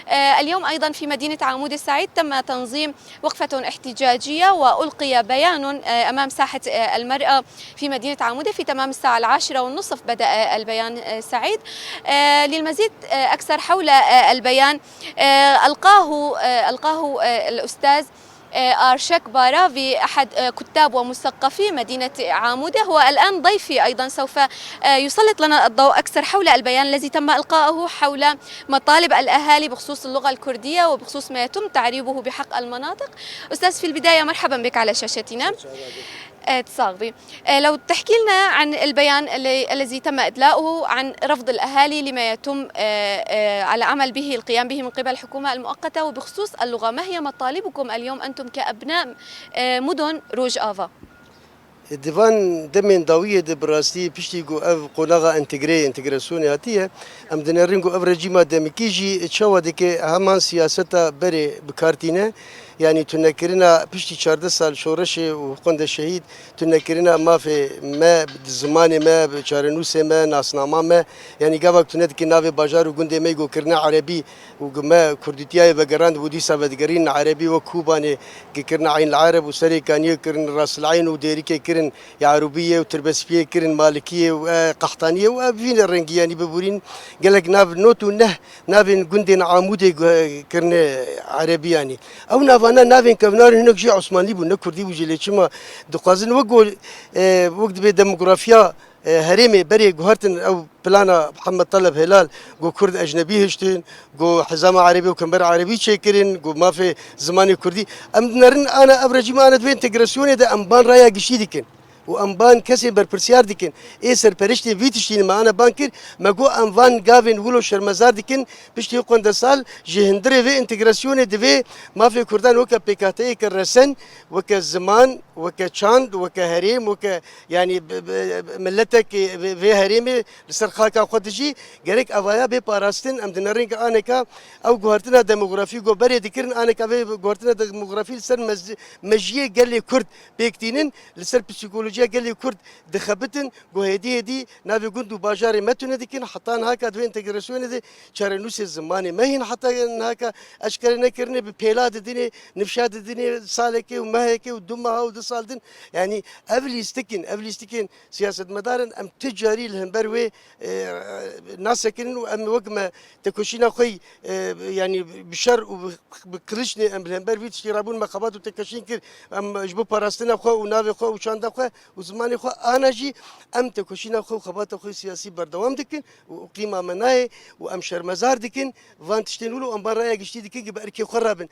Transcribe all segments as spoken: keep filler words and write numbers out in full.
آه، اليوم أيضًا في مدينة عمود السعيد تم تنظيم وقفة احتجاجية، وألقي بيان، آه، أمام ساحة، آه، المرأة في مدينة عمودة في تمام الساعة العاشرة والنصف بدأ، آه، البيان، آه، سعيد. آه، للمزيد، آه، أكثر حول، آه، البيان، آه، ألقاه، آه، ألقاه، آه، الأستاذ، آه، أرشك بارافي، أحد، آه، كتاب ومثقفي مدينة عمودة. هو الآن ضيفي أيضًا، سوف، آه، يسلط لنا الضوء أكثر حول البيان الذي تم إلقاؤه حول مطالب الأهالي بخصوص اللغة الكردية وبخصوص ما يتم تعريبه بحق المناطق. أستاذ، في البداية مرحبًا بك على شاشتنا. آه، تصاغبي. آه، لو تحكي لنا عن البيان اللي، الذي تم إدلاؤه عن رفض الأهالي لما يتم، آه، آه، العمل به، القيام به من قبل الحكومة المؤقتة، وبخصوص اللغة، ما هي مطالبكم اليوم أنتم كأبناء، آه، مدن روجافا؟ Di van demên dawiyê de bi rastî piştî ku ev qonaxa entegreyê, entegrasyonê hatiye, em dinerin ku ev rejîma demikî jî çawa dike heman siyaseta berê bi kar tîne. Yanî tunekirina piştî çardeh sal şoreşê û qonde şehîd, tunekirina mafê me, zimanê me, çarenûsê me, nasnama me. Yanî gava ku tune dike navê bajar û gundê me yê ku kirine erebî û ku me kurdîtiyayê vegerandibû, dîsa vedigerînin erebî, wek Kûbanê, ku kirine Eyn el Ereb û Serê Kaniyê kirin Ras el Eyn û Dêrikê kirin Yarûbiyê û Tirbespiyê kirin Malikiyê û, e, Qehtaniyê û, e, vîne rengî, yanî bibûrîn gelek nav not û neh navên gundên Amûdê gu-, kirine erebî yanî. Ew navana navên kevnar hinek jî Osmanlî bûn, ne Kurdî bû jî, lê çima dixwazin wek go, e, wek dibê demografiya, e, herêmê berê guhertin ew plana Mihemed Taleb Hilal, go Kurd ecnebî hiştin, go hizama erebî û kember erebî çêkirin, go mafê zimanê Kurdî. Em dinerin ana ev rejîma ana divê entegrasyonê de em ban raya giştî dikin. Û em ban kesên berpirsiyar dikin. Ê serperiştê vî tiştî me ana ban kir, me got em van gavên wilo şermezar dikin, piştî qonde sal ji hundirê vê entegrasyonê divê mafê Kurdan weke pêkhateyeke resen, weke ziman, weke çand, weke herêm, weke, yanî, bi, bi, miletek vê, vê herêmê li ser xaka xwe dijî, gerek evaya bê parastin. Em dinerin ku aneka ew guhertina demografî ku berê dikirin, aneka vê guhertina demografî li ser mez-, mejiyê gelê Kurd pêk tînin, li ser psîkolojiya gelê Kurd dixebitin, ku hêdî hêdî navê gund û bajarê me tune dikin, heta niha ka di vê entegrasyonê de çarenûsê zimanê me hîn heta niha ka eşkere nekirine, bi pêla didinê, nifşa didinê salekê û mehekê û du meha û du sal din. Yanî ev lîstikin, ev lîstikên siyasetmedarin em ti carî li hember wê, e, nasekirin û em wek me tekoşîna xwe, e, yanî bi şer û bi bi kiliçnê em li hember vî tiştî rabûn, me xebat û têkoşîn kir. Em ji bo parastina xwe û navê xwe û çanda xwe û zimanê xwe, ana jî em têkoşîna xwe û xebata xwe siyasî berdewam dikin û qîma me nayê û em şermezar dikin van tiştên wilo, em bar raya giştî dikin ku bi erkê xwe rabin.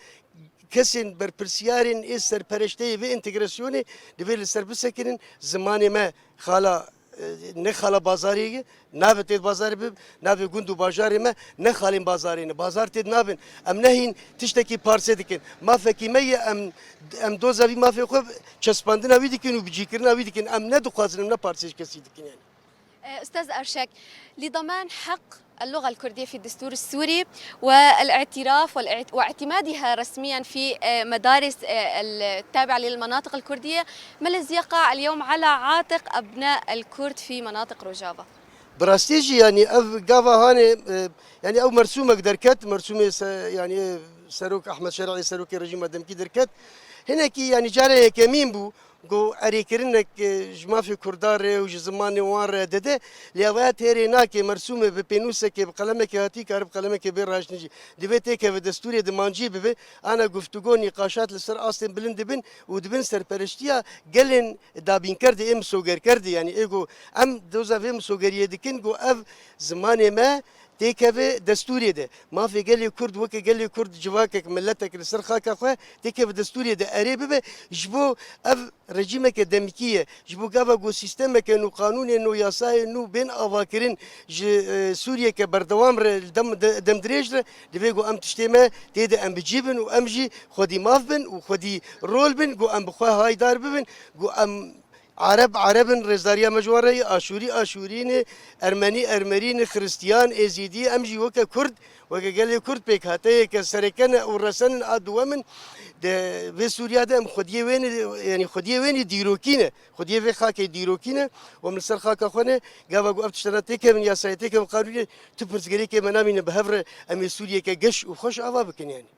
Kesên berpirsiyarên ê serpereşteyê vê entegrasyonê divê li ser bisekinin, zimanê me xala, e, ne xala bazarê ye, nabe tê bazarê bib, navê gund û bajarê me ne xalên bazarê ne. Bazar tê nabin. Em nehîn tiştekî parsê dikin. Mafekî me ye, em, em doza vî mafê xwe çespandina wî dikin û bicîkirina wî dikin. Em ne dixwazin, em ne parsê ji kesî dikin yani. أستاذ أرشك، لضمان حق اللغة الكردية في الدستور السوري والاعتراف والاعت-، واعتمادها رسميًا في، آه، مدارس، آه، التابعة للمناطق الكردية، ما الذي يقع اليوم على عاتق أبناء الكرد في مناطق روجافا؟ Bi rastî jî, yanî ev gava hanê, e, yanî ew mersûmek derket, mersûmê se-, yanî Serok Ehmed Şer'î, serokê rejîma demkî derket. Hinekî, yanî cara yekemîn bû, ku erêkirinek, e, ji mafê Kurdan re û ji zimanê wan re dide, lê avaya têrê nake, mersûmê bi pênûsekê, bi qelemekê hatî, kare bi qelemekê bê raştin jî. Divê têkeve destûrê dimancî bibe, ana guftûgo, nîqaşat li ser astên bilind dibin û dibin serpereştiya gelên dabînker de, ê misogerker de, yanî ê ku em doza vê misogeriyê dikin, ku ev zimanê me têkeve destûrê de. Mafê gelê Kurd weke gelê Kurd civakek, miletek li ser xaka xwe têkeve destûrê de erê bibe. Ji bo ev rejîmeke demikî ye. Ji bo gava ku sîstemeke nû, qanûnên nû, yasayên nû bên avakirin ji, e, Sûriyeke berdewam re, li dem, de, demdirêj re, divê ku em tiştê me tê de em bi cî bin û em jî xwedî maf bin û xwedî rol bin, ku em bi xwe haydar bibin, ku em Ereb, Ereb in, rêzdariya me ji wan re ye, Aşûrî, Aşûrî ne, Ermenî, Ermerî ne, Xiristiyan, Êzîdî, em jî weke Kurd Weke gelê Kurd pêk hateyeke sereke ne û resenin a duwemin de vê Sûriya de em xwediyê wê ne, yanî xwediyê wê ne dîrokî ne. Xwediyê vê xakê dîrokî ne û em li ser xaka xwe ne. Gava ku ev tiştana têkevin yasayê, têkevin qanûnê, tu pirsgirêkê me namîne bi hev re em ê Sûriyeke geş û xweş ava bikin yanî.